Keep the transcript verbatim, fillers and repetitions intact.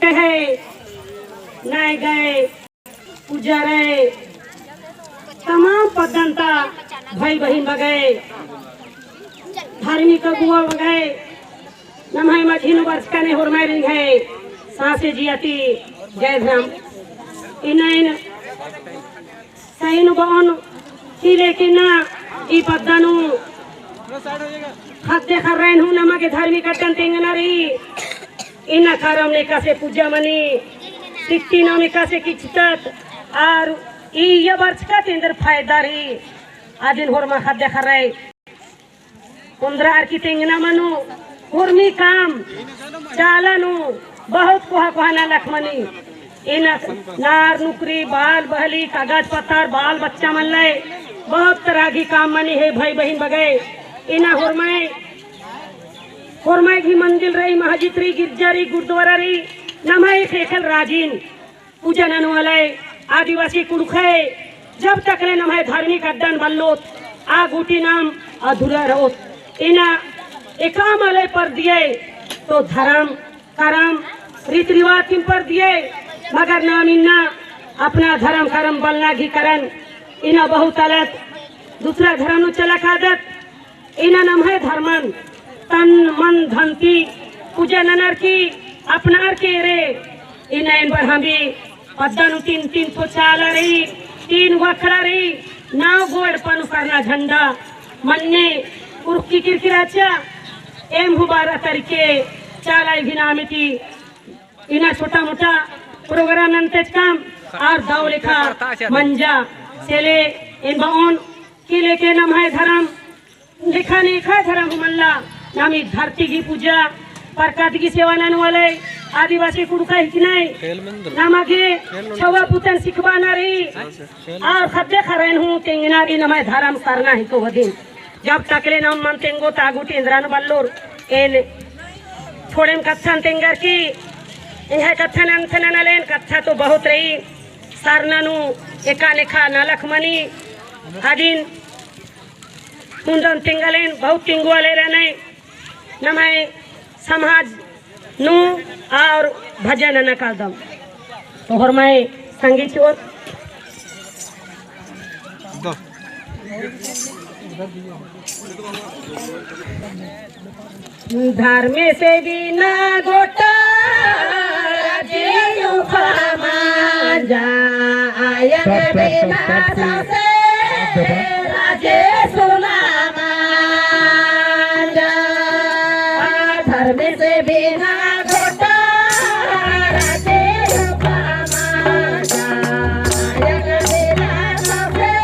कहे, नए गए, पुजारे, तमाम पद्दन ता भाई बहिन बगए, धार्मिक अगुवा बगए, नम्है मझी नू बरचका ने होरमारिन है, साँसे जिया ती जय धर्म। इन्ना इन सही नू बओन की लेकिन ना ई पद्दा नू ख़द्द ख़र्रन हूँ नमा गे धार्मिक अड्डन तेंगना रई। इन्ना करम ने एकासे पूजा मनी, तित्ती नाम एकासे किचकत, आर ई इय्या बरचका ती एन्देर फायदा रई। अदिन होरमा ख़द्द ख़र्रन ओन्द्रअर की तेंगना मनो, होरमी काम चाला नू बहुत कोहा कोहा नलख मनी। इन्ना नार नुकरी, बाल बहली, कागज पत्तर, बाल बच्चा मन लय बहुत तरह की काम मनी है भाई बहिन बगए। इन्ना होरमय, होरमय गही मंदिर रई, मस्जिद रई, गिरजा रई, गुरुद्वारा रई, नम्है ख़ेख़ेल राजिन पूजा ननू वालय आदिवासी कुँड़ुख़य जब तक ले नम्है धार्मिक अड्डन बल्लोत, आ गूटी नाम अधूरा रओत। इन्ना एकाम आलय परदिय तो धरम, करम, रीति रिवाज तिम परदिय, मगर नाम इन्ना अपना धरम करम बलना गही करन इन्ना बहुत अलग दूसरा धरम नू चला कादत। इन्ना नम्है धर्मन तन मन धन ती पूजा ननर की अपनार की रे। इन्ना एन बरहम भी पद्दा नू तीन, तीन ठो चाला रई, तीन वखड़ा रई, नौ गो एड़पा नू सरना झंडा मन्ने उरखी किरकिराचा। एम हूँ बारह तारीख के चाला इभी नामे ती इन्ना छोटा मोटा program नन्तेचकम आर दव लेखा मंजा। सेले एन बओन की लेके नम्है धर्म लेखा नेखा धरम हूँ मल्ला, नाम ई धरती गही पूजा, परकत गही सेवा ननू वालय आदिवासी कुँड़ुख़य हिकनय। नमा गे छवा पुतन सिखबाना रई, आर ख़द्द ख़र्रन हूँ तेंगना रई, नम्है धरम सरना हिको अदिन। जब तक ले नाम मन तेंगोत आ गूटी एन्द्रन बल्लोर, एन थोड़ेम कत्थन तेंगर की, एंग्है कत्थन अन्त नना लेन, कत्था तो बहुत रई, सरना नू एका नेखा नलख मनी, अदिन मुन्दन तेंगलेन बहुत तिंगुआ ले रहने, नम्है समाज नू और भजन नना कादम। तो होरमय संगी चिओर। धर्मेस बिना गोटा राजे उखा मांजा, आयंग बिना ससे राजे सुना मांजा। धर्मेस बिना गोटा राजे उखा मांजा, आयंग बिना ससे